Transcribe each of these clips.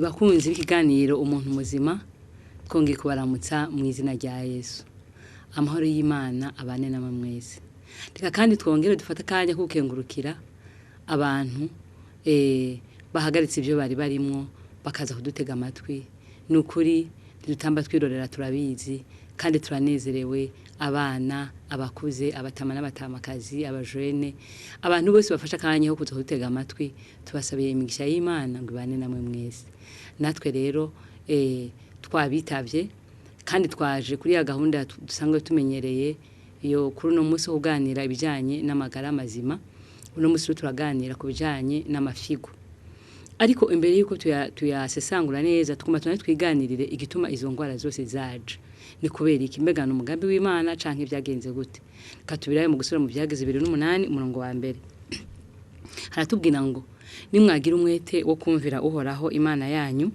Bakunzi b'ikiganiro umuntu muzima, twongeye kubaramutsa mu izina rya Yesu. Amahoro y'Imana abane namwe mwese. Reka kandi twongere dufate akanya ko gukengurukira abantu bahagaritse ibyo bari barimwo bakaza kudutega amatwi. Ni ukuri ntidutamba twirorera, turabizi kandi turanezerewe. Abana, abakuze, abatama n'abatamakazi, abajene, abantu bose bafashe akanya ko kuza kudutega amatwi, tubasabiye imigisha y'Imana ngo ibane namwe mwese. Natwe rero twabitavye kandi twaje kuri ya gahunda dusanzwe tumenyereye yo kuri uno munsi wo kuganira ibijanye n'amagara mazima. Uno munsi rero turaganira ku bijanye n'amafigo. Ariko imbere yuko tuyasesangura neza, tuguma tuna twiganirire igituma izo ngwara zose zaje. Ni kubera iki? Mbega ni umugambi w'Imana canke vyagenze gute? Katubirayo mu gusubira mu Vyageze 28, umurongo wa mbere. Haratubwira ngo: "Nimwagira umwete wo kumvira Uhoraho Imana yanyu,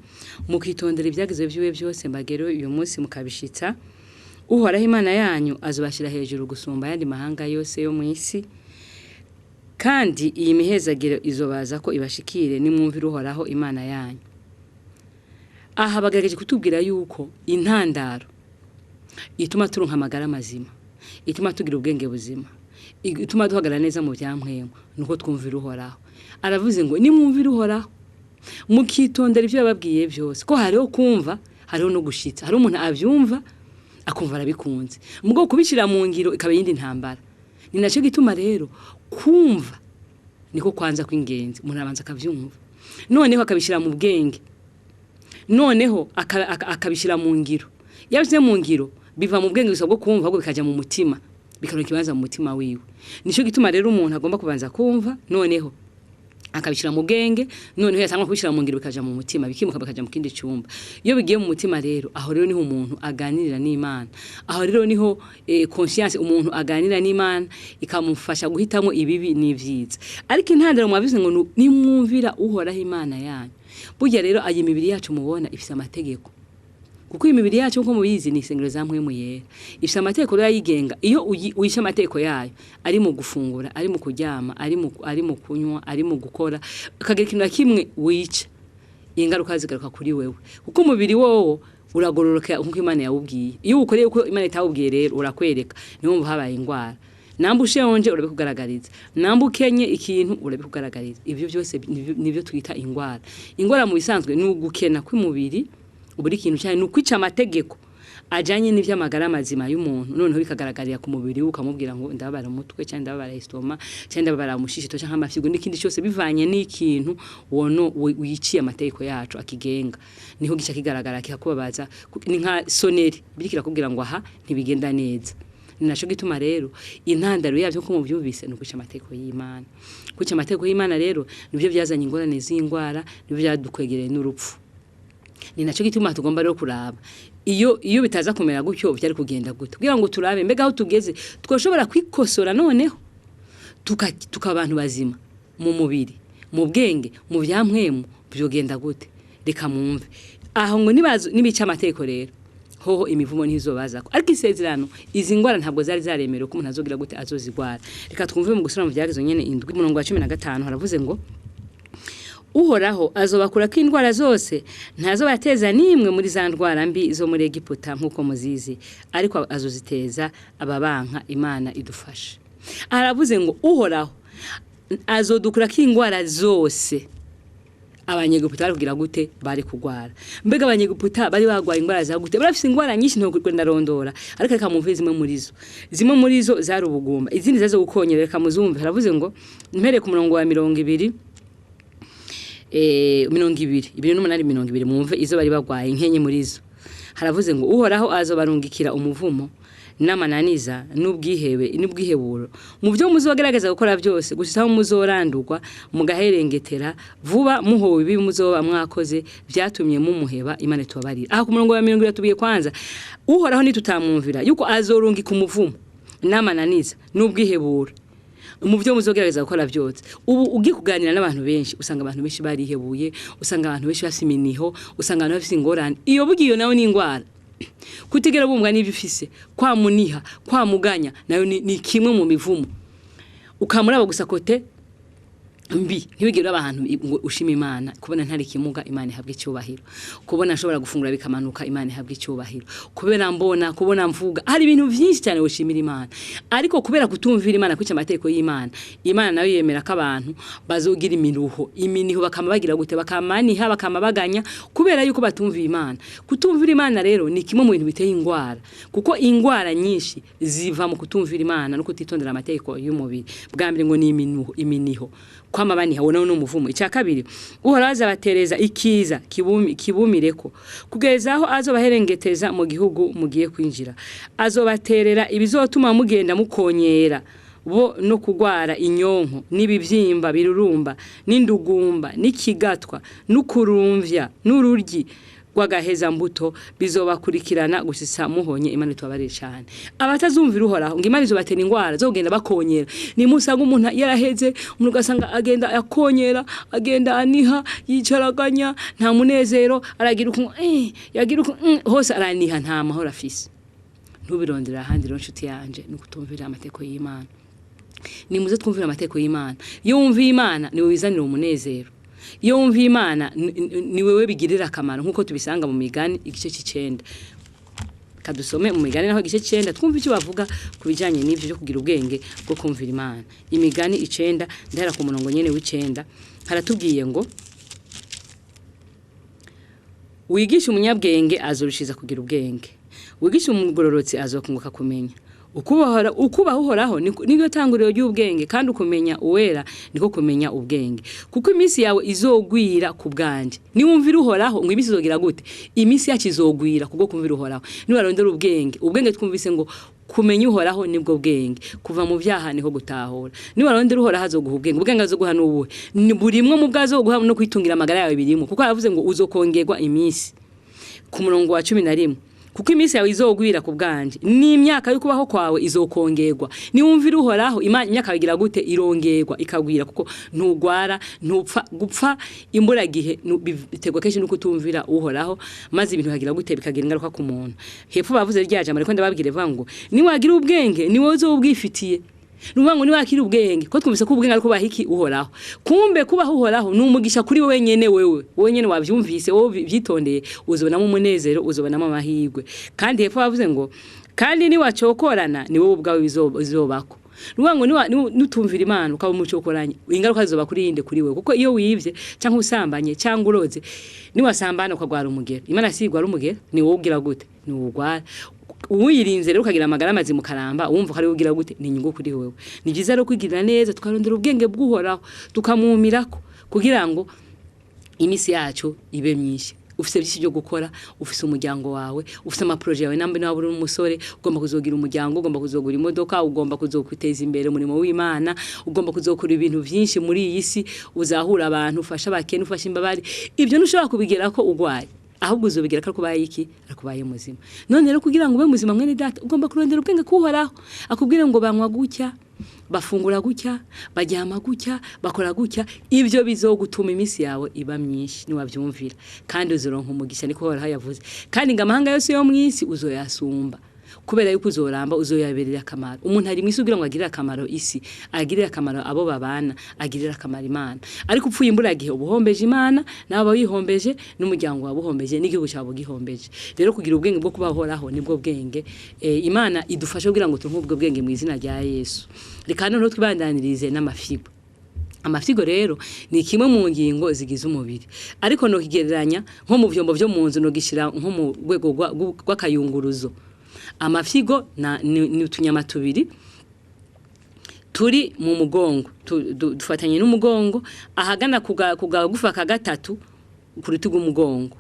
mukitondera ivyagezwe vyiwe vyose mbagero uyu munsi mukabishitsa, Uhoraho Imana yanyu azobashira hejuru gusumba ayandi mahanga yose yo mw'isi, kandi iyi mihezagiro izobaza ko ibashikire nimwumvira Uhoraho Imana yanyu." Aha bagerageje kutubwira yuko intandaro ituma turonka amagara mazima, ituma tugira ubwenge buzima, ituma duhagarara neza mu vyampwemu, nuko twumvira Uhoraho. Aravuze ngo: "Nimwumvira Uhoraho, mukitondera ivyo yababwiye byose." Ko hariho kumva, hariho no gushitsa. Hari umuntu avyumva akumva arabikunze, mugo kubishira mu ngiro ikaba yindi ntambara. Ni naco gituma rero kumva niko kwanza kw'ingenzi. Umuntu abanza akavyumva, noneho akabishira mu bwenge, noneho akabishira mu ngiro. Iyo abishyize mu ngiro, biva mu bwenge gusa bwo kumva, ahubwo bikaja mu mutima, bikaronka ikibanza mu mutima wiwe. Nico gituma rero umuntu agomba kubanza kumva, noneho akabishyira mu bwenge, noneho yatangwa kubishyira mu ngiro, bikaja mu mutima, bikimuka bikaja mu kindi cyumba. Iyo bigiye mu mutima rero, aho rero niho umuntu aganirira n'Imana. Aho rero niho conscience, umuntu aganira n'Imana, ikamufasha guhitamo ibibi n'ivyiza. Ariko intandaro mwabize ngo nimwumvira Uhoraho Imana yanyu. Burya rero ayi mibiri yacu mubona ifise amategeko, kuko imibiri yacu, nkuko mubizi, ni isengero za Mpwemu Yera. Ifise amategeko rero ayigenga. Iyo wishe amategeko yayo, ari mu gufungura, ari mu kuryama, ari mu kunywa, ari mu gukora, ukagira ikintu na kimwe wica, ingaruka zigaruka kuri wewe, kuko umubiri wowo uragororoka nkuko Imana yawubwiye. Iyo ukoreye uko Imana itawubwiye rero, urakwereka. Niyo mpamvu habaye ingwara. Namba ushonje, urabikugaragariza. Namba ukenye ikintu, urabikugaragariza. Ivyo byose nivyo twita ingwara. Ingwara mu bisanzwe ni ugukena kw'umubiri buri kintu cyane, ni ukwica amategeko ajanye n'ivy'amagara mazima y'umuntu, noneho bikagaragarira ku mubiri we, ukamubwira ngo ndababara umutwe, cyangwa ndababara estomac, cyangwa ndababara umushishito, cyangwa amafyigo n'ikindi cyose, bivanye n'ikintu wono wiciye amategeko yacu akigenga. Niho gica kigaragara kikakubabaza. Ni nka sonnerie biriko irakubwira ngo aha ntibigenda neza. Ni naco gituma rero intandaro yavyo, ko muvyumvise, ni ukwica amategeko y'Imana. Kwica amategeko y'Imana rero nivyo vyazanye ingorane z'ingwara, nivyo vyadukwegereye n'urupfu. Ni naco gituma tugomba rero kuraba iyo bitaza kumera gutyo vyari kugenda gute, kugira ngo turabe mbega aho tugeze twoshobora kwikosora, noneho tuka abantu bazima mu mubiri, mu bwenge, mu vyampwemu, vyogenda gute. Reka mwumve aho ngo nibazo nibica amategeko rero, hoho imivumo ntizobazako. Ariko isezerano, izi ngwara ntabwo zari zaremerewe ko umuntu azogira gute, azozigwara. Reka twumve mu gusubira mu Vyagezo nyene 7, umurongo wa 15, haravuze ngo: "Uhoraho azobakurako indwara zose, ntazobateza n'imwe muri za ndwara mbi zo muri Egiputa nk'uko muzizi, ariko azoziteza ababanka." Imana idufashe. Aravuze ngo Uhoraho azodukurako indwara zose. Abanyegiputa bari kugira gute? Bari kugwara. Mbega abanyegiputa bari bagwaye indwara za gute? Barafise indwara nyinshi, ntabwo ndarondora, ariko reka mumve zimwe muri zo. Zimwe muri zo zari ubugumba, izindi zazo gukonyera. Reka muzumve. Haravuze ngo, mpereye ku murongo wa 20, 20, 28, 20, mwumve izo bari bagwaye, nkenye muri zo. Haravuze ngo: "Uhoraho azobarungikira umuvumo n'amananiza n'ubwihebe n'ubwiheburo mu byo muzogerageza gukora byose, gushitsa aho muzorandurwa mugaherengetera vuba, muhowe ibibi muzoba mwakoze byatumye mumuheba." Imana itubabarira. Aha ku murongo wa 30 tubwiye kwanza Uhoraho nitutamwumvira yuko azorungika umuvumo n'amananiza n'ubwiheburo mu byo muzogerageza gukora byose. Ubu ugiye kuganira n'abantu benshi, usanga abantu benshi barihebuye, usanga abantu benshi bafise iminiho, usanga abantu bafise ingorane. Iyo bugiye nawe ni ingwara. Kutigera bumva n'ibyo ufise, kwamuniha, kwamuganya, nayo ni kimwe mu mivumo. Ukamuraba gusa kote. Mbi ntiwigere uraba ahantu ngo ushima Imana. Kubona ntari kimuga, Imana ihabwa icyubahiro. Kubona nshobora gufungura bikamanuka, Imana ihabwa icyubahiro. Kubera mbona, kubona mvuga, hari ibintu byinshi cyane ushimira Imana. Ariko kubera kutumvira Imana, kwica amategeko y'Imana, Imana nayo yemera ko abantu bazogira imiruho, iminiho, bakama bagira gute? Bakamaniha, bakama baganya, kubera yuko batumviye Imana. Kutumvira Imana rero ni kimwe mu bintu biteye ingwara, kuko ingwara nyinshi ziva mu kutumvira Imana no kutitondera amategeko y'umubiri. Bwa mbere ngo ni iminuho, iminiho, kwama baniha, wowe ni umuvumo. Icya kabiri, Uhoraho azabatereza ikiza kibumireko kugeza aho azobaherengeteza mu gihugu mugiye kwinjira. Azobaterera ibizotuma mugenda mukonyera, bo no kugwara inyonko n'ibibyimba birurumba n'indugumba n'ikigatwa n'ukurumvya n'ururyi rw'agaheza mbuto, bizobakurikirana gusisa muhonye. Imana itubabarire cyane. Abatazumvira Uhoraho, ngo Imana izobatera ingwara zo kugenda bakonyera. Ni musanga umuntu yaraheze, umuntu ugasanga agenda akonyera, agenda aniha, yicaraganya, nta munezero, aragira uku, yagira uku, hose araniha, nta mahoro afise. Ntubirondera ahandi rero, nshuti yanje, ni ukutumvira amategeko y'Imana. Nimuze twumvire amategeko y'Imana. Iyo wumviye Imana, niwe wizanira umunezero. Iyo wumviye Imana, ni wewe bigirira akamaro, nk'uko tubisanga mu Migani igice c'icenda. Kadusome mu Migani naho igice c'icenda, twumve icyo bavuga ku bijanye n'ivyo byo kugira ubwenge bwo kumvira Imana. Imigani 9, ndahera ku murongo nyene w'icenda. Haratubwiye ngo: "Wigisha umunyabwenge, azorushiza kugira ubwenge; wigisha umugororotsi, azokunguka kumenya. Ukubaha Uhoraho niryo tanguriro ry'ubwenge, kandi ukumenya Uwera niko kumenya ubwenge. Kuko iminsi yawe izogwira ku bwanje." Niwumvira Uhoraho, ngo iminsi izogira gute? Iminsi yacu izogwira kubwo kumvira Uhoraho. Niwarondera ubwenge, ubwenge twumvise ngo kumenya Uhoraho nibwo bwenge, kuva mu byaha niho gutahura. Niwarondera Uhoraho, azoguha ubwenge. Ubwenge azoguha n'ubuhe? Ni burimwe mu bwazoguha, no kwitungira amagara yawe birimo, kuko aravuze ngo uzokongerwa iminsi. Ku murongo wa 11: "Kuko iminsi yawe izogwira ku bwanje, n'imyaka yo kubaho kwawe izokongerwa." Niwumvira Uhoraho, imyaka yawe igira gute? Irongerwa, ikagwira, kuko ntugwara, ntupfa. Gupfa imburagihe biterwa kenshi no kutumvira Uhoraho, maze ibintu bikagira gute? Bikagira ingaruka ku muntu. Hepfo bavuze rya jambo, ariko ndababwire vuga ngo niwagira ubwenge, ni wowe uzobwifitiye. Ni ukuvuga ngo niwakira ubwenge, ko twumvise ko ubwenge ari kubaha iki? Uhoraho. Kumbe kubaha Uhoraho ni umugisha kuri wowe nyene. Wewe nyene wavyumvise, wowe uvyitondeye, uzobonamo umunezero, uzobonamo amahirwe. Kandi hepfo bavuze ngo: "Kandi niwacokorana, ni wowe ubwawe bizobako." Ni ukuvuga ngo nutumvira Imana ukaba umucokoranye, ingaruka zizoba kuri yinde? Kuri wewe. Kuko iyo wivye cyangwa usambanye cyangwa uroze, niwasambana ukagwara umugera, Imana si igwara umugera, ni wowe ugira gute? Ni wowe ugwara. Uwirinze rero ukagira amagara mazima, ukaramba, wumva ko ari ugira gute? Ni inyungu kuri wewe. Ni byiza rero kwigirira neza, tukarondera ubwenge bw'Uhoraho, tukamumirako kugira ngo iminsi yacu ibe myinshi. Ufise byinshi byo gukora, ufise umuryango wawe, ufise ama projets yawe. Nambe nawe uri umusore, ugomba kuzogira umuryango, ugomba kuzogura imodoka, ugomba kuzokwiteza imbere umurimo w'Imana, ugomba kuzokora ibintu byinshi muri iyi si, uzahura abantu, ufasha abakene, ufasha imbabare. Ibyo ntushobora kubigera ko ugwaye, ahubwo uzobigera ko akubaye iki? Akubaye muzima. None rero kugira ngo ube muzima, mwene data, ugomba kurondera ubwenge kuhoraho, akubwire ngo banywa gutya, bafungura gutya, baryama gutya, bakora gutya. Ibyo bizogutuma iminsi yawe iba myinshi niwabyumvira, kandi uzoronka umugisha, niko Uhoraho yavuze. Kandi ngo amahanga yose yo mu isi uzoyasumba, kubera yuko uzoramba, uzoyaberera akamaro. Umuntu ari mu isi kugira ngo agirire akamaro isi, agirire akamaro abo babana, agirire akamaro Imana. Ariko upfuye imburagihe, uba uhombeje Imana, nawe wihombeje, n'umuryango wawe uhombeje, n'igihugu cyawe ugihombeje. Rero kugira ubwenge bwo kubahoraho nibwo bwenge. Imana idufashe kugira ngo turonke ubwo bwenge mu izina rya Yesu. Reka noneho twibandanirize n'amafyigo. Amafyigo rero ni kimwe mu ngingo zigize umubiri, ariko nokigereranya nko mu vyombo vyo mu nzu, nogishyira nko mu rwego rw'akayunguruzo. Amafyigo ni utunyama tubiri turi mu mugongo, dufatanye n'umugongo ahagana ku gagufa ka gatatu ku rutugu rw'umugongo.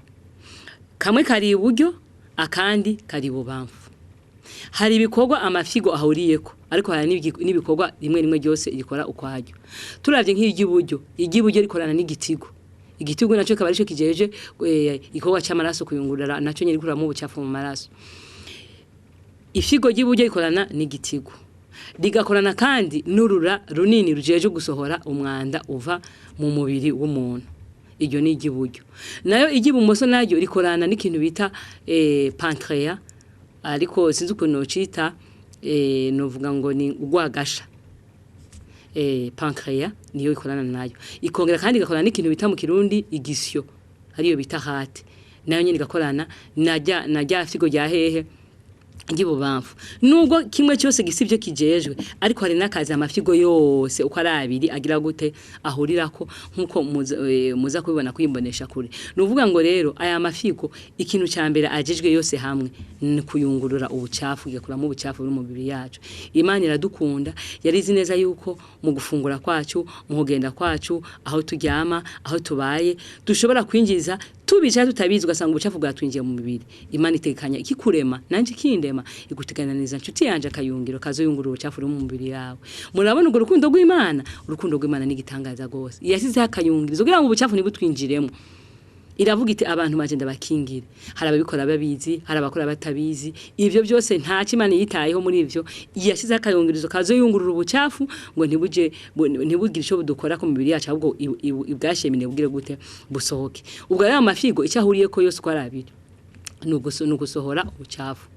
Kamwe kari iburyo, akandi kari ibubamfu. Hari ibikorwa amafyigo ahuriyeko, ariko hari n'ibikorwa rimwe rimwe ryose rikora ukwaryo. Turavye nk'iry'iburyo, iry'iburyo rikorana n'igitigo. Igitigo naco kikaba arico kijeje igikorwa c'amaraso kuyungurura, naco nyene gikuramwo ubucafu mu maraso. Ifyigo ry'iburyo rikorana n'igitigo, rigakorana kandi n'urura runini rujeje gusohora umwanda uva mu mubiri w'umuntu. Iryo ni iry'iburyo. Nayo iry'ibumoso naryo rikorana n'ikintu bita pancréas, ariko sinzi ukuntu nocita, novuga ngo ni urwagasha. Pancréas niyo ikorana nayo, ikongera kandi igakorana n'ikintu bita mu Kirundi igisyo, ariyo bita rate, nayo nyene igakorana na rya figo rya hehe? Ry'ibubamfu. Nubwo kimwe cyose gisibyo kijejwe, ariko hari n'akazi amafyigo yose uko ari abiri agira gute? Ahurirako, nkuko muza kubibona kwimbonesha kure. Ni ukuvuga ngo rero aya mafyigo, ikintu ca mbere ajejwe yose hamwe ni kuyungurura ubucafu, igakuramo ubucafu buri mu mubiri yacu. Imana iradukunda, yarizi neza yuko mu gufungura kwacu, mu kugenda kwacu, aho turyama, aho tubaye, dushobora kwinjiza tubica tutabizi, ugasanga ubucafu bwatwinjiye mu mubiri. Imana itekanya ikikurema nanje ikindema, igutegananiza, nshuti yanje, akayungiro kazoyungurura ubucafu buri mu mubiri yawe. Murabona urwo rukundo rw'Imana? Urukundo rw'Imana ni igitangaza gose. Yasizeho akayungirizo kugira ngo ubucafu ntibutwinjiremo. Iravuga iti: "Abantu baje ndabakingire." Hari ababikora babizi, hari abakora batabizi. Ivyo byose nta Imana yitayeho muri ivyo. Yashizeho akayungirizo kazoyungurura ubucafu ngo ntibuje ntibugire ico budukora ku mibiri yacu, ahubwo ibwashemine bugire gute? Busohoke. Ubwo rero amafigo icyo ahuriyeko yose uko ari abiri ni ugusohora ubucafu.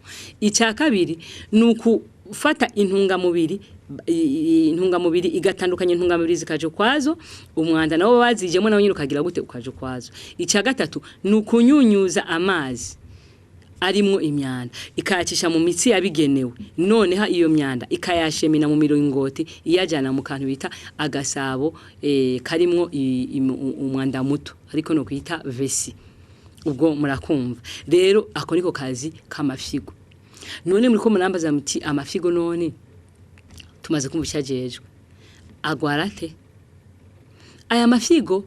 Icya kabiri ni ukufata intungamubiri, intungamubiri igatandukanya, intungamubiri zikaja ukwazo, umwanda nawo bazijemo nawo nyine ukagira gute? Ukaja ukwazo. Icya gatatu ni ukunyunyuza amazi arimwo imyanda, ikayacisha mu mitsi yabigenewe, noneho iyo myanda ikayashemina mu miringoti iyajyana mu kantu bita agasabo karimwo umwanda muto, ariko no kwita vessie. Ubwo murakumva rero, ako niko kazi k'amafyigo. None muri ko murambaza muti: "Amafyigo none tumaze kumva icyajejwe, agwara ate?" Aya mafyigo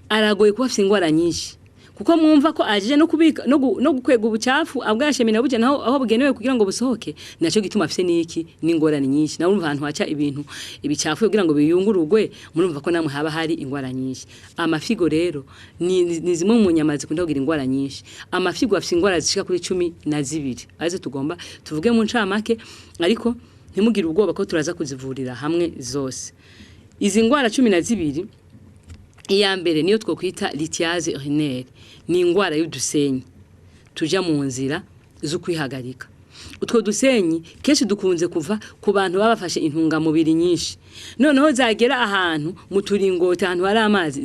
aragoye kuba afite ingwara nyinshi, kuko mwumva ko aje no kubika no gukwega ubucafu abwashemina buje naho aho bugenewe kugira ngo busohoke. Naco gituma afise niki? N'ingorane nyinshi. Nawe urumva ahantu haca ibintu ibicafu kugira ngo biyungururwe, murumva ko namwe haba hari ingwara nyinshi. Amafigo rero ni zimwe mu nyama zikunda kugira ingwara nyinshi. Amafigo afise ingwara zishika kuri 12, arizo tugomba tuvuge mu ncamake, ariko ntimugire ubwoba ko turaza kuzivurira hamwe zose izi ngwara 12. Iya mbere niyo twokwita lithiase urinaire, ni ingwara y'udusenyi tuja mu nzira zo kwihagarika. Utwo dusenyi kenshi dukunze kuva ku bantu baba bafashe intungamubiri nyinshi, noneho zagera ahantu mu turingoti, ahantu hari amazi,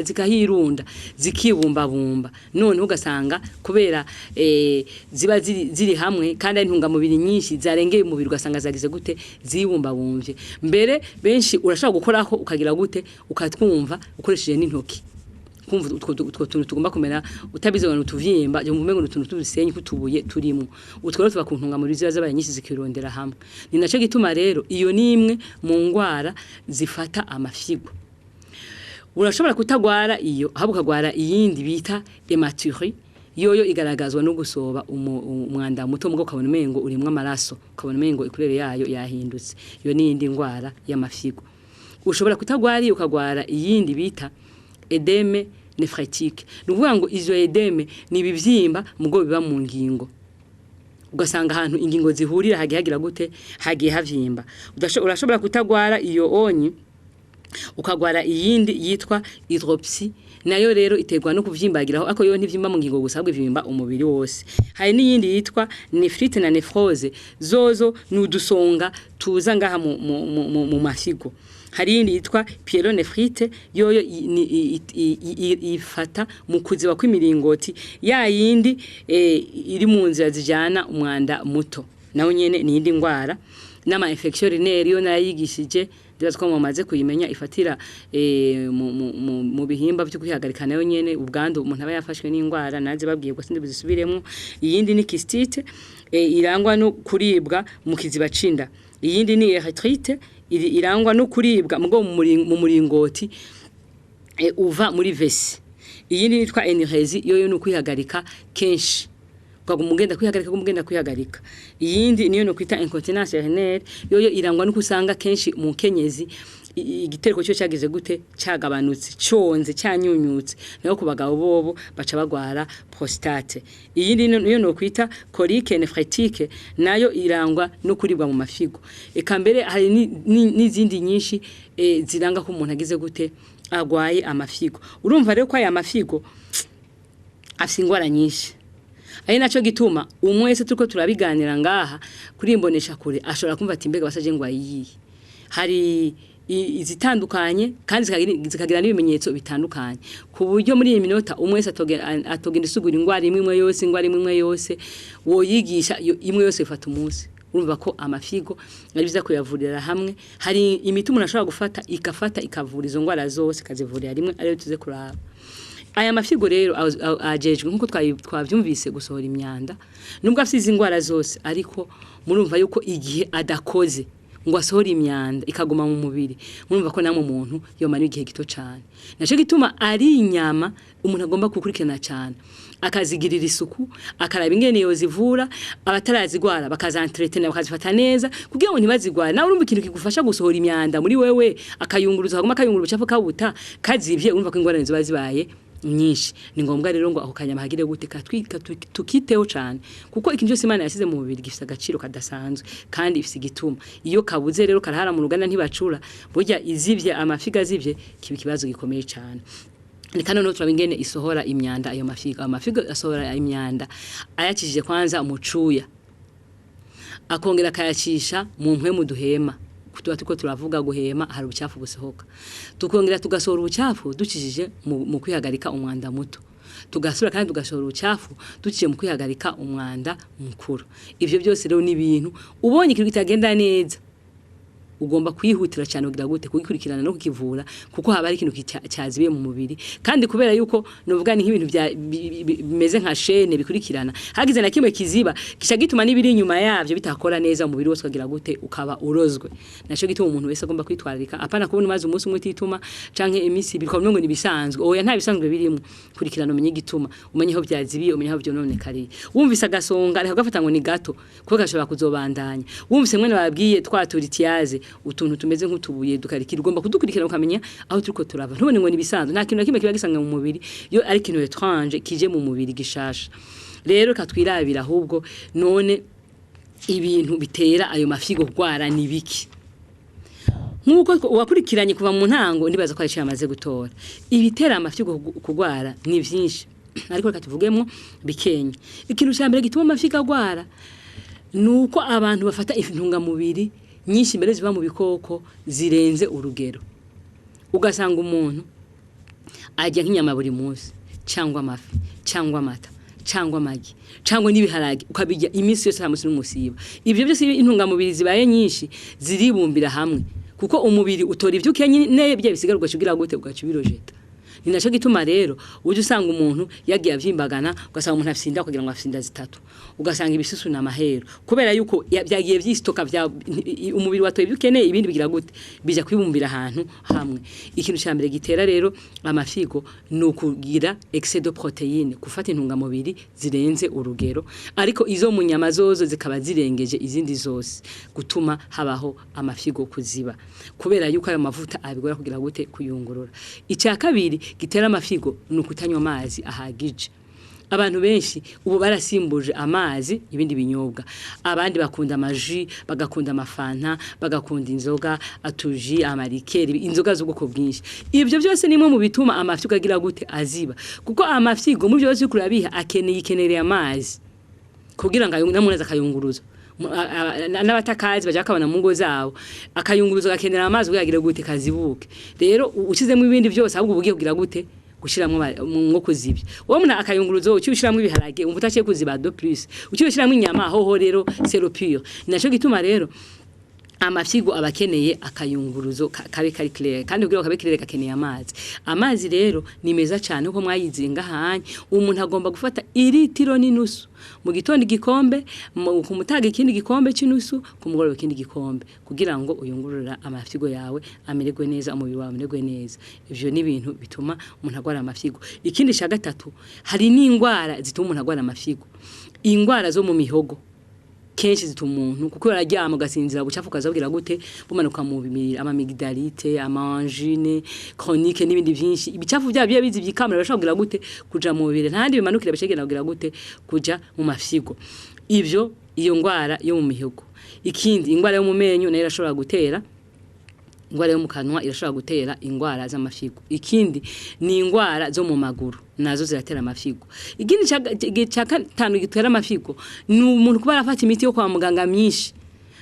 zikahirunda, zikibumbabumba, noneho ugasanga kubera ziba ziri hamwe kandi ari intungamubiri nyinshi zarengeye umubiri, ugasanga zagize gute? Zibumbabumbye. Mbere benshi urashobora gukoraho ukagira gute? Ukatwumva ukoresheje n'intoki, kumva utwo tuntu tugomba kumera utabizi ngo utuvyimba, je mumengo utuntu tudusenyi kutubuye turimo. Utwo rero tuba ku ntungamubiri ziba zabaye nyinshi zikirondera hamwe. Ni naco gituma rero iyo ni imwe mu ngwara zifata amafyigo. Urashobora kutagwara iyo, ahubwo ukagwara iyindi bita hématurie. Yoyo igaragazwa no gusoba umwanda muto, mugo ukabona umengo urimwo amaraso, ukabona umengo ikurere yayo yahindutse. Iyo ni iyindi ngwara y'amafyigo. Ushobora kutagwara iyo, ukagwara iyindi bita œdème néphrétique. Ni ukuvuga ngo izo œdème ni ibivyimba mugo biba mu ngingo, ugasanga ahantu ingingo zihurira hagiye hagira gute? Hagiye havyimba. Urashobora kutagwara iyo onyi, ukagwara iyindi yitwa hydropsie. Nayo rero iterwa no kuvyimbagiraho, ariko yo ntivyimba mu ngingo gusa, ahubwo ivyimba umubiri wose. Hari n'iyindi yitwa néphrite na néphrose, zozo ni udusonga tuza ngaha mu mafyigo. Hari iyindi yitwa pyélonéphrite, yoyo ifata mu kuziba kw'imiringoti ya yindi iri mu nzira zijana umwanda muto, naho nyene ni iyindi ngwara. N'ama infection urinaire yo narayigishije, ndibaza ko mumaze kuyimenya, ifatira mu bihimba byo kwihagarika, nayo nyene ubwandu umuntu aba yafashwe n'ingwara naze babwiye ko sindi buzisubiremo. Iyindi ni cystite, irangwa no kuribwa mu kiziba cinda. Iyindi ni urétrite, irangwa no kuribwa mugo mu muringoti uva muri vessie. Iyindi yitwa énurésie, yoyo ni ukwihagarika kenshi, ukaguma ugenda kwihagarika, uguma ugenda kwihagarika. Iyindi niyo no kwita incontinence urinaire, yoyo irangwa no kusanga kenshi mu kenyezi igitereko cyo cyagize gute? Cyagabanutse, conze, cyanyunyutse. Nayo ku bagabo bobo baca bagwara prostate. Iyindi niyo no kwita colique néphrétique, nayo irangwa no kuribwa mu mafigo. Eka mbere hari n'izindi nyinshi ziranga ko umuntu agize gute? Agwaye amafigo. Urumva rero ko aya mafigo afise ingwara nyinshi, ari naco gituma umwe wese turiko turabiganira ngaha kuri imbonesha kure ashobora kumva ati: "Mbega basaje ngo ayiye hari izitandukanye kandi zikagira n'ibimenyetso bitandukanye, ku buryo muri iyi minota umwe wese atogenda isugura ingwara imwe imwe yose, ingwara imwe imwe yose woyigisha imwe yose ifata umunsi. Urumva ko amafigo ari byiza kuyavurira hamwe. Hari imiti umuntu ashobora gufata igafata ikavura izo ndwara zose, ikazivurira rimwe, ariyo tuze kuraba. Aya mafigo rero ajejwe, nkuko twavyumvise, gusohora imyanda. Nubwo afite izi ndwara zose, ariko murumva yuko igihe adakoze ngo asohore imyanda ikaguma mu mubiri, murumva ko namwe umuntu yomara igihe gito cyane. Naco gituma ari inyama umuntu agomba gukurikirana cyane, akazigirira isuku, akaraba ingene yozivura, abatarazigwara bakazantretena, bakazifata neza kugira ngo ntibazigware. Nawe urumva ikintu kigufasha gusohora imyanda muri wewe, akayunguruza, kaguma kayungurura ubucafu kabuta kazivye, urumva ko ingorane ziba zibaye nyinshi. Ni ngombwa rero ngo ako kanyama hagire gute katwika tukiteho cyane, kuko ikintu cyose Imana yasize mu mubiri gifite agaciro kadasanzwe kandi ifise igituma. Iyo kabuze rero karahara mu ruganda ntibacura. Burya izivye, amafiga azivye, kiba ikibazo gikomeye cyane. Reka noneho turaba ingene isohora imyanda ayo mafiga. Ayo mafiga asohora imyanda ayacishije kwanza umucuya, akongera akayacisha mu mpwemu duhema. Tuba turiko turavuga guhema, hari ubucafu busohoka. Tukongera tugasohora ubucafu ducishije mu kwihagarika umwanda muto, tugasubira kandi tugasohora ubucafu duciye mu kwihagarika umwanda mukuru. Ivyo byose rero ni ibintu ubonye ikintu kitagenda neza ugomba kwihutira cyane kugira gute kugikurikirana no kukivura, kuko haba hari ikintu cyazibiye mu mubiri. Kandi kubera yuko novuga ni nk'ibintu bimeze nka chaîne bikurikirana, hagize na kimwe kiziba kica gituma n'ibiri inyuma yavyo bitakora neza, umubiri wose ukagira gute, ukaba urozwe. Naco gituma umuntu wese agomba kwitwararika, apana kubona umaze umunsi umwe utituma canke iminsi ibiri ukavuga ngo ni bisanzwe. Oya, nta bisanzwe birimo. Kurikirana, umenye igituma, umenye aho byazibiye, umenye aho vyononekariye. Wumvise agasonga, reka gafata ngo ni gato, kuko gashobora kuzobandanya. Wumvise mwene babwiye twaturitiyaze, utuntu tumeze nk'utubuye dukarikira, ugomba kudukurikirana ukamenya aho turiko turava. Ntubone ngo ni bisanzwe. Nta kintu na kimwe kiba gisanga mu mubiri iyo ari ikintu étrange kije mu mubiri gishasha. Rero katwirabira ahubwo none ibintu bitera ayo mafigo kugwara ni biki. Nkuko uwakurikiranye kuva mu ntango, ndibaza ko ari yamaze gutora, ibitera amafyigo kugwara ni vyinshi, ariko reka tuvugemo bikenya. Ikintu cya mbere gituma amafyigo agwara nuko abantu bafata intungamubiri nyinshi mbere ziva mu bikoko zirenze urugero. Ugasanga umuntu arya nk'inyama buri munsi, cyangwa amafi, cyangwa amata, cyangwa amagi, cyangwa n'ibiharage, ukabirya iminsi yose, nta munsi n'umusiba. Ibyo byose iyo intungamubiri zibaye nyinshi ziribumbira hamwe, kuko umubiri utora ibyo ukeneye, bya bisigara ugaca ugira gute, ugaca ubirojeta. Ni naco gituma rero uje usanga umuntu yagiye avyimbagana, ugasanga umuntu afise inda kugira ngo afise inda zitatu, ugasanga ibisusu na mahero, kubera yuko vyagiye vyistoka vya umubiri watoye ibyo ukeneye, ibindi bigira gute, bija kwibumbira ahantu hamwe. Ikintu ca mbere gitera rero amafigo ni ukugira excès de protéine, gufata intungamubiri zirenze urugero, ariko izo mu nyama zozo zikaba zirengeje izindi zose, gutuma habaho amafigo kuziba, kubera yuko ayo mavuta abigora kugira gute, kuyungurura. Icya kabiri gitera amafigo ni ukutanywa amazi ahagije. Abantu benshi ubu barasimbuje amazi ibindi binyobwa. Abandi bakunda amaji, bagakunda amafanta, bagakunda inzoga, atuji, amarikeri, inzoga z'ubwoko bwinshi. Ibyo byose nimwe mu bituma amafyigo agira gute, aziba, kuko amafyigo mu byose kurabiha akeneye, ikenereye amazi kugira ngo namuneza akayunguruzo. N'abatakazi baja kabana mu ngo zabo, akayunguruzo gakenera amazi kugira agire gute, kazibuke. Rero ushizemo ibindi byose, ahubwo ubugiye kugira gute, gushiramwo nko kuzibya. Wowe muna akayunguruzo uci ushiramwo ibiharage, umva utaciye kuziba de plus, uci ushiramwo inyama hoho rero c'est le pire. Naco gituma rero amafyigo aba akeneye akayunguruzo kabe kari clair, kandi kugira ngo kabe clair gakeneye amazi. Amazi rero ni meza cyane, uko mwayizinga hanye, umuntu agomba gufata iritiro n'inusu mu gitondo igikombe, ku mutaga ikindi gikombe cy'inusu, ku mugoroba ikindi gikombe, kugira ngo uyungurura amafyigo yawe amererwe neza, umubiri wawe umererwe neza. Ivyo ni ibintu bituma umuntu agwara amafyigo. Ikindi cya gatatu, hari n'ingwara zituma umuntu agwara amafyigo. Ingwara zo mu mihogo kenshi zituma umuntu, kuko araryama ugasinzira, ubucafu ukazabwira gute bumanuka mu mibiri, ama amygdalite, ama angine chronique n'ibindi byinshi. Ibicafu bya biba bizi byikamura bashobora kugira gute, kuja mu mubiri, ntandi bimanukira bashegera kugira gute, kuja mu mafyigo. Ivyo iyo ngwara yo mu mihogo. Ikindi, ingwara yo mu menyo nayo irashobora gutera, ingwara yo mu kanwa irashobora gutera ingwara z'amafyigo. Ikindi ni ingwara zo mu maguru, nazo ziratera amafyigo. Ikindi ca gatanu gitera amafyigo ni umuntu kuba arafata imiti yo kwa muganga myinshi.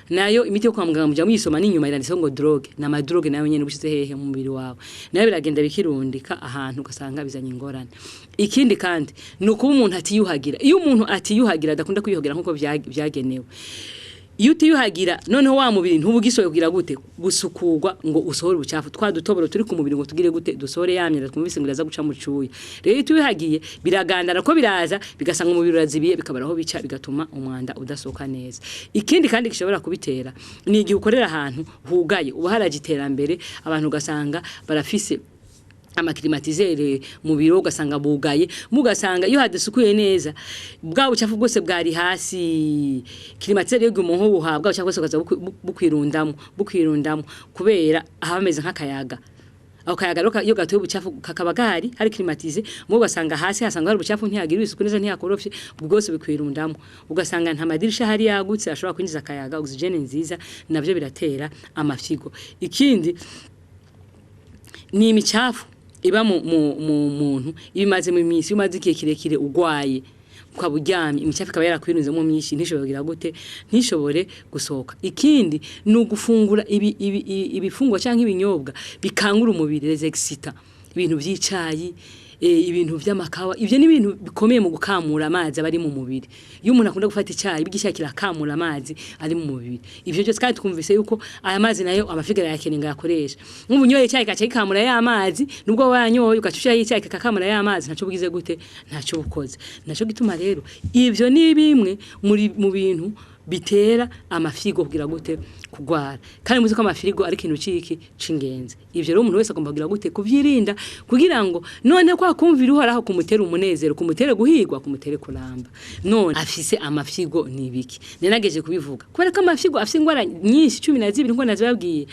Nayo imiti yo kwa muganga muja muyisoma n'inyuma iranditseho ngo drogue, ni amadrogue nayo nyene ubishize hehe mu mubiri wawe, nayo biragenda bikirundika ahantu ugasanga bizanye ingorane. Ikindi kandi ni ukuba umuntu atiyuhagira. Iyo umuntu atiyuhagira, adakunda kwiyuhagira nk'uko vyagenewe, iyo utiyuhagira noneho wa mubiri ntubugisohoye kugira gute gusukurwa ngo usohore ubucafu twa dutoboro turi ku mubiri ngo tugire gute dusohore ya myanda twumvise ngo iraza guca mu cuya. Rero iyo utiyuhagiye biragandara ko biraza bigasanga umubiri urazibiye, bikabara aho bica, bigatuma umwanda udasohoka neza. Ikindi kandi gishobora kubitera ni igihe ukorera ahantu hugaye, uba haraje iterambere, abantu ugasanga barafise amaclimatiseur mu biro, ugasanga bugaye, mugasanga iyo hadasukuye neza bwa bucafu bwose bwari hasi, climatiseur yo gumuntu buhabwa bucafu bwose bukaza bukwirundamo bukwirundamo, kubera ahameze nk'akayaga. Ako kayaga rero iyo gatoye ubucafu kakaba gahari hari climatisé, mu ugasanga hasi hasanga hari ubucafu, ntihagira isuku neza, ntihakorofye, bwose bikwirundamo. Ugasanga nta madirisha hari yagutse ashobora kwinjiza akayaga, oxygène nziza, navyo biratera amafyigo. Ikindi ni imicafu iba mu muntu iba imaze mu minsi, iyo umaze igihe kirekire ugwaye ukaba uryamye, imicafu ikaba yarakwirunzemo myinshi, ntishobore kugira gute, ntishobore gusohoka. Ikindi ni ugufungura ibifungwa canke ibinyobwa bikangura umubiri, les excitants, ibintu vy'icayi, ibintu vy'amakawa. Ivyo ni ibintu bikomeye mu gukamura amazi aba ari mu mubiri. Iyo umuntu akunda gufata icayi, icayi kirakamura amazi ari mu mubiri. Ivyo byose kandi twumvise yuko aya mazi nayo amafiga arayakeneye ngo ayakoreshe. Nk'ubu unyoye icayi gaca gikamura ya mazi, nubwo wanyoye ugaca ushiraho icayi kikakamura ya mazi, ntaco bugize gute, ntaco bukoze. Naco gituma rero ivyo ni bimwe muri mu bintu bitera amafyigo kugira gute, kugwara. Kandi muzi ko amafyigo ari ikintu ciki c'ingenzi. Ivyo rero umuntu wese agomba kugira gute, kuvyirinda, kugira ngo none kwa kumvira Uhoraho kumutera umunezero, kumutere guhigwa, kumutere kuramba. None afise amafyigo ni ibiki? Nerageje kubivuga kubera ko amafyigo afise ingwara nyinshi 12 nko nazibabwiye.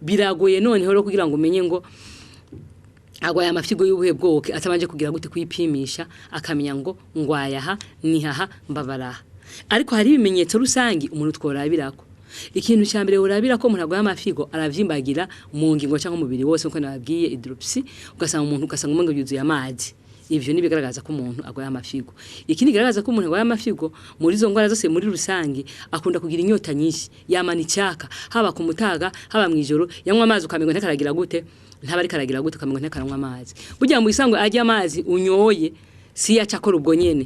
Biragoye noneho rero kugira ngo umenye ngo agwaye amafyigo y'ubuhe bwoko atabanje kugira gute, kuyipimisha, akamenya ngo ngwaye aha, nihaha, mbabaraha. Ariko hari ibimenyetso rusangi umuntu tworabirako. Ikintu cya mbere urabira ko umuntu agwaye amafyigo, aravyimbagira mu ngingo cyangwa umubiri wose nkuko nababwiye, hydropsie, ugasanga umuntu ugasanga umengo yuzuye amazi. Ivyo ni bigaragaza ko umuntu agwaye amafyigo. Ikindi kigaragaza ko umuntu agwaye amafyigo muri izo ngwara zose muri rusangi, akunda kugira inyota nyinshi, yamana icyaka, haba ku mutaga, haba mw'ijoro, yanywa amazi ukamengo ntakaragira gute, ntaba ariko aragira gute, ukamengo ntakaranywa amazi. Burya mu isango ajya amazi unyoye si yaca akora ubwo nyene,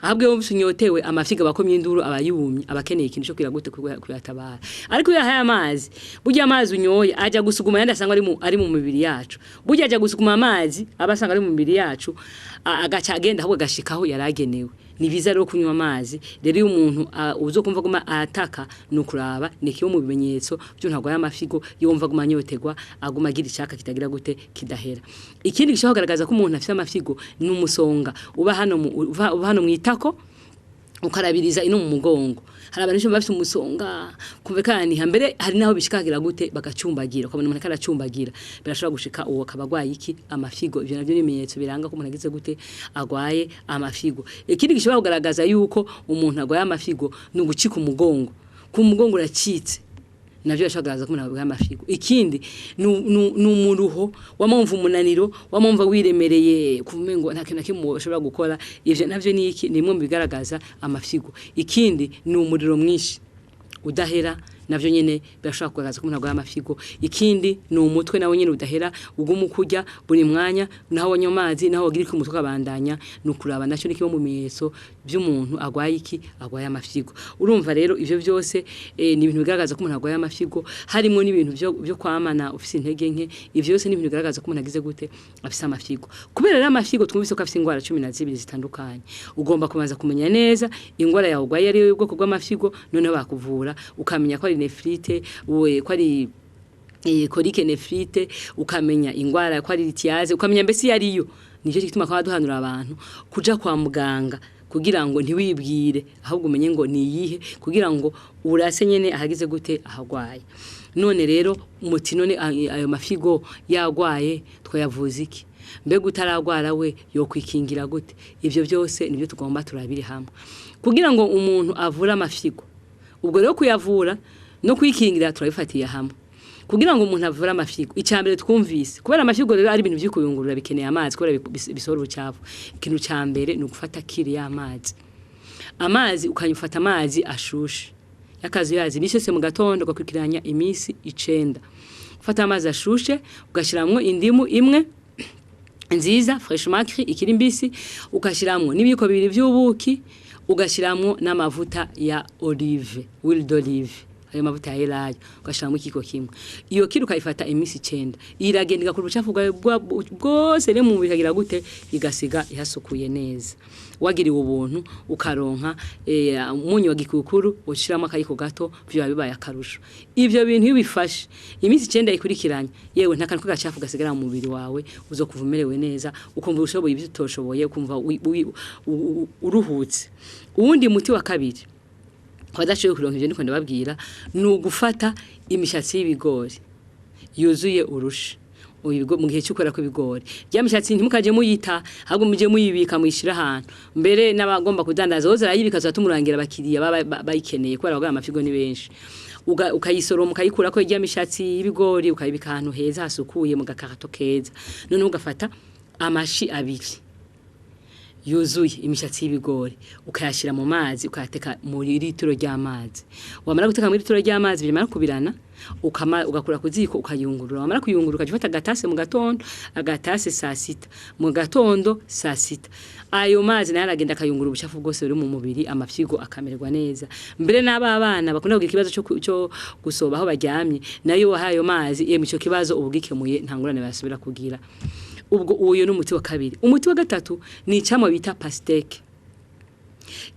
ahubwo iyo wumvise unyotewe, amafyigo aba akomye induru, aba yumye, aba akeneye ikintu cyo kugira gute, kuyatabara. Ariko iyo yahaye amazi, burya amazi unyoye ajya gusuguma ayandi asanga ari mu mibiri yacu. Burya ajya gusuguma amazi aba asanga ari mu mibiri yacu, agaca agenda ahubwo agashikaho yaragenewe. Ni byiza rero kunywa amazi. Rero iyo umuntu uzokumva aguma ataka, ni ukuraba, ni kimwe mu bimenyetso by'umuntu arwaye amafyigo. Iyo wumva aguma anyoterwa, aguma agira icaka kitagira gute, kidahera. Ikindi gishobora kugaragaza ko umuntu afite amafyigo ni umusonga uba hano uba hano mu itako ukarabiriza ino mu mugongo. Hari abantu benshi bafite umusonga kumva kandi mbere hari naho bishikagira gute, bagacumbagira, ukabona umuntu akaracumbagira. Birashobora gushika uwo akaba agwaye iki, amafyigo. Ivyo navyo ni ibimenyetso biranga ko umuntu agize gute, agwaye amafyigo. Ikindi gishobora kugaragaza yuko umuntu agwaye amafyigo ni ugucika umugongo, ku mugongo uracitse, navyo birashobora kugaragaza ko umuntu agwaye amafyigo. Ikindi ni umuruho, wamumva umunaniro, wamumva wiremereye, kuvuga ngo nta kintu na kimwe ushobora gukora. Ivyo navyo ni iki, ni bimwe mu bigaragaza amafyigo. Ikindi ni umuriro mwinshi udahera, navyo nyene birashobora kugaragaza ko umuntu agwaye amafyigo. Ikindi ni umutwe nawe nyene udahera, uguma ukurya buri mwanya, naho wanywa amazi, naho wagira iki, umutwe ukabandanya. Ni ukuraba, naco ni kimwe mu bimenyetso by'umuntu agwaye iki, agwaye amafyigo. Urumva rero ivyo byose ni ibintu bigaragaza ko umuntu agwaye amafyigo, harimo n'ibintu byo kwamana ufise intege nke. Ivyo byose ni ibintu bigaragaza ko umuntu agize gute, afise amafyigo. Kubera rero amafyigo twumvise ko afise ingwara 12 zitandukanye, ugomba kubanza kumenya neza ingwara yawe urwaye ariyo y'ubwoko bw'amafyigo, noneho bakuvura ukamenya ko ari néphrite, we ko ari colique néphrite, ukamenya ingwara ko ari lithiase, ukamenya mbese iyo ariyo. Nicyo gituma kwa duhanura abantu kuja kwa muganga kugira ngo ntiwibwire, ahubwo umenye ngo ni iyihe, kugira ngo urase nyene ahagize gute, ahagwaye. None rero muti none ayo mafigo yagwaye twayavuza iki? Mbega utaragwara we yokwikingira gute? Ivyo byose nibyo tugomba turabire hamwe kugira ngo umuntu avure amafigo. Ubwo rero kuyavura no kwikingira turabifatiye hamwe. Kugira ngo umuntu avure amafigo, icambere twumvise, kubera amafigo rero ari ibintu vy'ukuyungurura, bikeneye amazi kubera bisohora ubucafu, ikintu ca mbere ni ugufata cure y'amazi. Amazi ukanyufata amazi ashushe, y'akazuyazi imisi yose mu gatondo, ugakurikiranya imisi 9. Ufata amazi ashushe, ugashiramwo indimu imwe nziza fresh macri ikiri mbisi, ugashiramwo n'ibiyiko bibiri by'ubuki, ugashiramwo n'amavuta ya olive, huile d'olive, ayo mavuta ya elayo ugashiramwo ikiko kimwe. Iyo kiro ukayifata imisi 9, iragenda igakura ubucafu bwawe bwose rero mu mubiri, ikagira gute? Igasiga ihasukuye neza. Wagiriwe ubuntu ukaronka umunyu wa gikukuru, ushiramo akayiko gato, vyo bibaye akarusho. Ivyo bintu iyo ubifashe iminsi 9 ikurikiranye, yewe nta kantu k'agacafu gasigara mu mubiri wawe, uzokuva umerewe neza, ukumva ushoboye ibyo utoshoboye, ukumva uruhutse. Uwundi muti wa kabiri abadashoboye kuronka ivyo ndiko ndababwira, ni ugufata imishatsi y'ibigori yuzuye urusha. Mu gihe cy'ukora kw'ibigori, rya mishatsi ntimukaje muyita, ahubwo muje muyibika, muyishira ahantu. Mbere n'abagomba kudandaza boza arayibika, tumurangira abakiriya baba bayikeneye, kubera abagora amafigo ni benshi. Ukayisoroma, ukayikurako rya mishatsi y'ibigori, ukayibika ahantu heza hasukuye mu gakarato keza. Noneho ugafata amashi abiri yuzuye imishatsi y'ibigori, ukayashira mu mazi, ukayateka muri litiro ry'amazi. Wamara guteka muri litiro ry'amazi, bimara kubirana, ugakura ku ziko, ukayungurura. Wamara kuyungurura, ukaja ufata agatase mu gatondo, agatase saa sita, mu gatondo saa sita. Ayo mazi nayo aragenda akayungurura ubucafu bwose buri mu mubiri, amafyigo akamererwa neza. Mbere n'aba bana bakunda kugira ikibazo cyo gusoba aho baryamye, nayo wahaye ayo mazi, yemwe ico kibazo uba ugikemuye, nta ngorane basubira kugira. Ubwo uyo ni umuti wa kabiri. Umuti wa gatatu ni icamwa bita pastèque.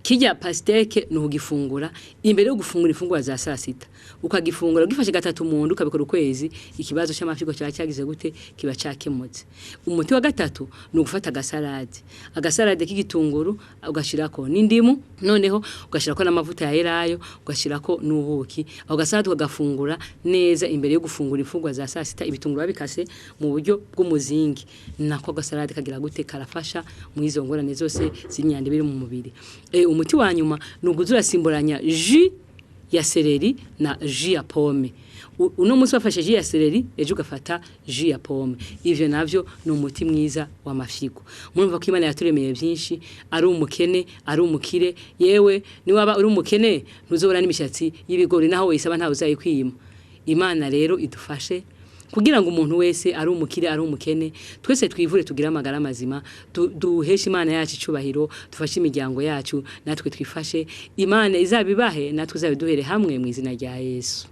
Kirya pastèque ni ugifungura imbere yo gufungura imfungurwa za saa sita, ukagifungura ugifashe gatatu mu nda, ukabikora ukwezi, ikibazo c'amafyigo kiba cyagize gute? Kiba cakemutse. Umuti wa gatatu ni ugufata agasalade, agasalade k'igitunguru, ugashirako n'indimu, noneho ugashirako n'amavuta ya elayo, ugashirako n'ubuki. Ako gasalade ukagafungura neza imbere yo gufungura imfungurwa za saa sita, ibitunguru babikase mu buryo bw'umuzingi. Nako agasalade kagira gute? Karafasha mu izo ngorane zose z'imyanda biri mu mubiri. Umuti wa nyuma ni ukuza urasimburanya jus ya céleri na jus ya pomme. Uno munsi wafashe jus ya céleri, ejo ugafata jus ya pomme. Ivyo navyo ni umuti mwiza w'amafyigo. Murumva ko Imana yaturemeye byinshi, ari umukene, ari umukire. Yewe niwaba uri umukene, ntuzobura n'imishatsi y'ibigori, naho wayisaba ntawe uzayikwima. Imana rero idufashe kugira ngo umuntu wese, ari umukire, ari umukene, twese twivure, tugire amagara mazima, duheshe Imana yacu icubahiro, dufashe imiryango yacu, natwe twifashe. Imana izabibahe, natwe izabiduhere hamwe mu izina rya Yesu.